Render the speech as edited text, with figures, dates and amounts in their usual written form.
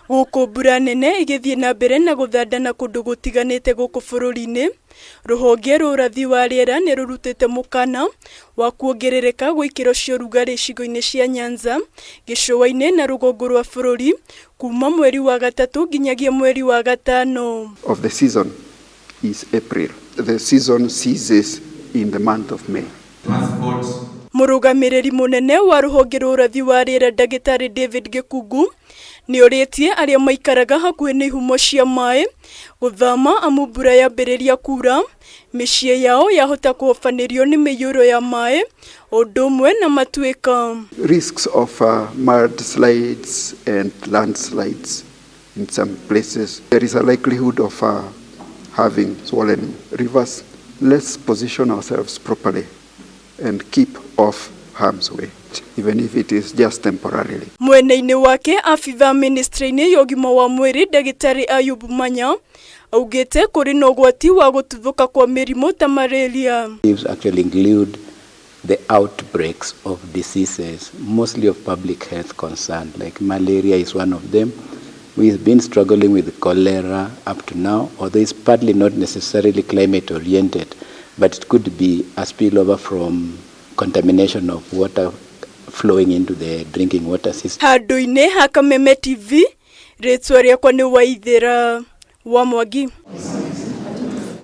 Gũkũ mbura nene ĩgĩthiĩ na mbere na gũthandana kũndũ gũtiganĩte gũkũ bũrũri-inĩ, rũhonge rwa ũrathi wa rĩera nĩ rũrutĩte mũkana wa kuongerereka gwa ikĩro cia ũrugarĩ icigo-inĩ cia Nyanza, gĩcũa-inĩ na rũgongo rwa bũrũri kuma mweri wa gatatũ nginyagia mweri wa gatano. Of the season is April. The season ceases in the month of May. Mũrũgamĩrĩri mũnene wa rũhonge rwa ũrathi wa rĩera ndagĩtarĩ David Gĩkungu nĩ orĩtie arĩa maikaraga hakuhĩ na ihumo cia maĩ gũthama amu mbura yambĩrĩria kura mĩciĩ yao yahota kũhobanĩrio nĩ mĩiyũro ya maĩ ũndũ ũmwe na matuĩka. Risks of mudslides and landslides in some places. There is a likelihood of having swollen rivers. Let's position ourselves properly and keep off harm's way, even if it is just temporarily. Mwena-inĩ wake abitha ministry-inĩ ya ũgima wa mwĩrĩ ndagĩtarĩ Ayub Manya augĩte kũrĩ na ũgwati wa gũtuthũka kwa mĩrimũ ta malaria. Actually include the outbreaks of diseases, mostly of public health concern, like malaria is one of them. We've been struggling with cholera up to now, although it's partly not necessarily climate oriented, but it could be a spillover from contamination of water flowing into the drinking water system. Handũ-inĩ ha Kameme TV, rĩtwa rĩakwa nĩ Waithĩra wa Mwangi.